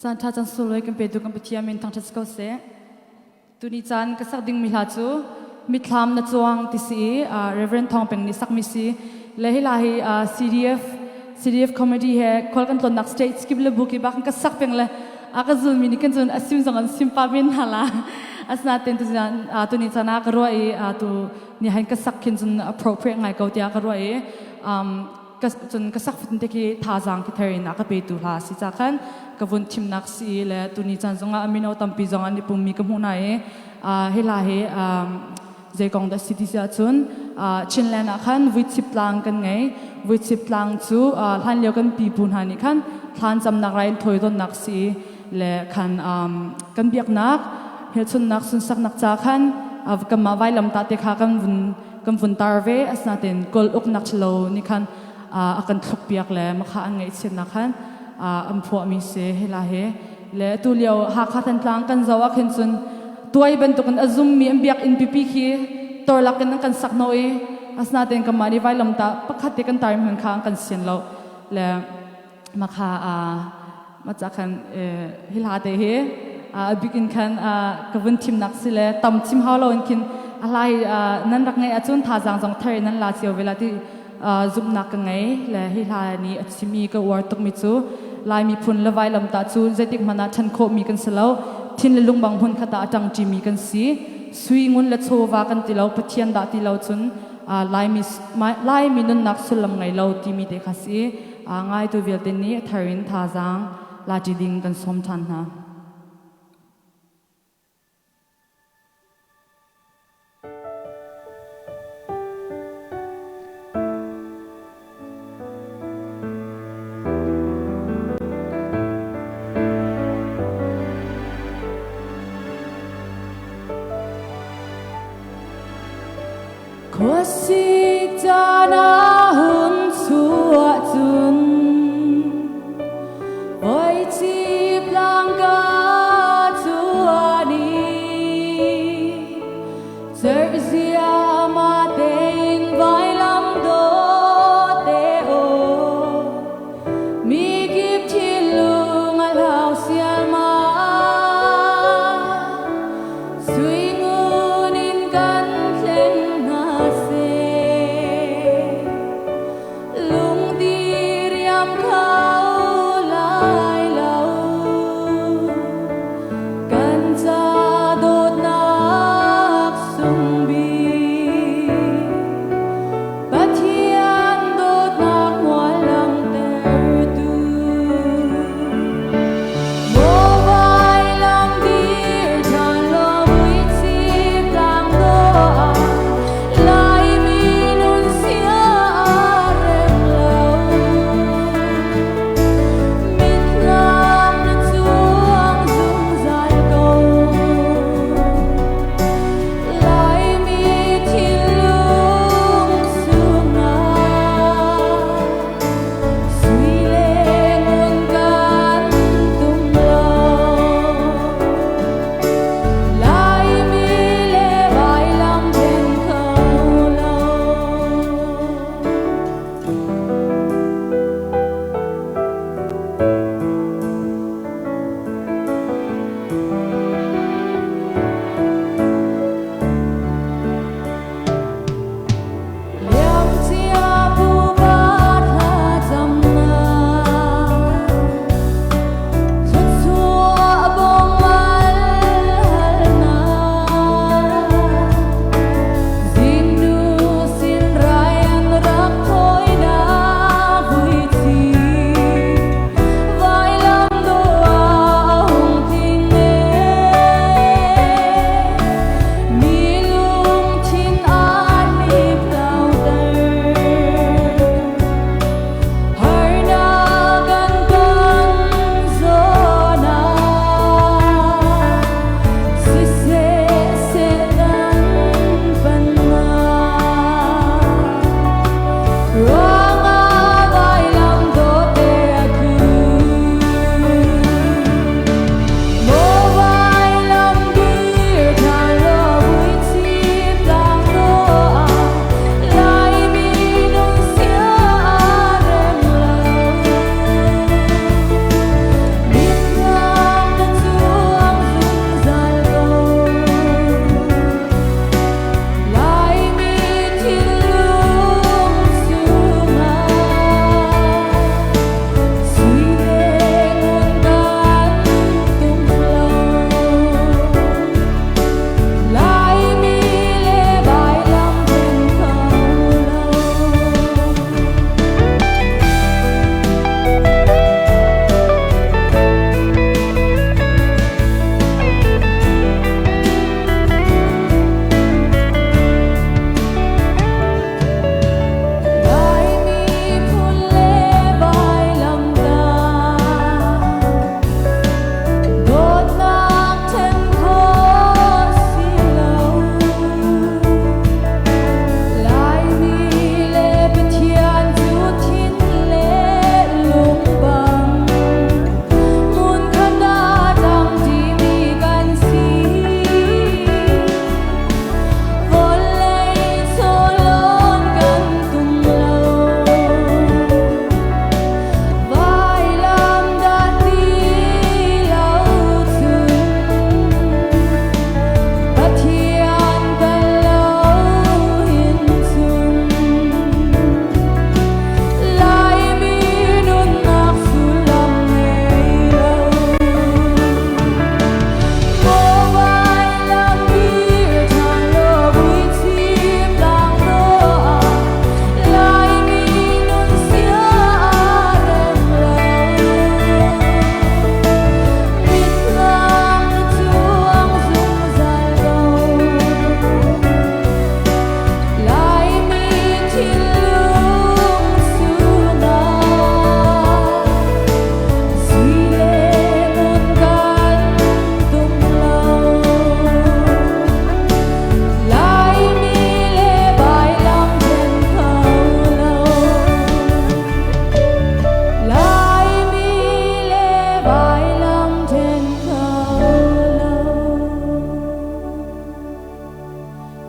Caan ṭha caan sunglawi kan petu kan Pathian min thangṭhat si ko seh. Tuni caan ka sak dingmi hla cu Mitthlam na cuang ti si i Reverend Thawng Peng nih sakmi si. Le hi hla hi CDF CDF comedy he khual kan tlawnnak state kip le bu kip ah kan ka sak peng le a ka zulmi nih kan cun a sim zong an sim pa men hna la. Asinain tuni caan ah ka ruah i tu ni han ka sak khin cun appropriate ngai ko tiah ka ruah i cun ka sak fatin te khi thazaang khi thar in a ka petu hla si ca khan ka vun thimnak si le tuni caan zongah mino tampi zong an i pummi ka hmuh hna i hi hla hi zei kong dah si ti si ahcun Chinland ah khan vuichip tlang kan ngei. Vuichip tlang cu hlan lio kan pipu hna nih khan thlan camnak rai in thawi donnak si le khan kan biaknak hmelchunnak sunsaknak ca khan kanmah vailam ta te kha kan vun kan vun tar ve. Asinain kawl uknak ṭhalo nih khan a kan thlukpiak le makha an ngaihchiatnak khan an phuahmi si hi la hi. Le tu lio Hakha Thantlang kan zoh ah khin cun tuai bantukin a zummi an biakinn pipi khi torlak in an kan sak hnawh i asinain kanmah nih vailam tah pakhat te kan tar hman kha an kan sian lo. Le makha maca khan hi hla te hi a bik in khan ka vun thimnak si le tam chim hau lo in khin a hla hi nan rak ngeih ahcun thazaang zong thar in nan la cio ve la ti zumhnak ka ngei. Le hi hla nih a chimi ka uar tukmi cu Lai miphun le vailam ta cu zeitik hmanh ah ṭhen khawhmi kan si lo, thin le lung bang hmun khat ah a ṭangṭimi kan si. Sui ngun le chawva kan ti lo, Pathian dah ti lo cun Laimi Laimi nunnak sullam ngei lo timi te kha si. Ngaitu vialte nih a thar in thazaang laṭi ding kan sawm ṭhan hna. Khuasik caan a hun chuah cun voici tlang ka chuan i cerhziahmah tein vailam dawte aw mikip thinlung a hlau sialmal. Sui ngun in kan thleng hna seh, lungdi riam kho lai lo. Kan ca dawtnak sung bik.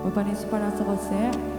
Bawipa nih sunparnak co ko seh.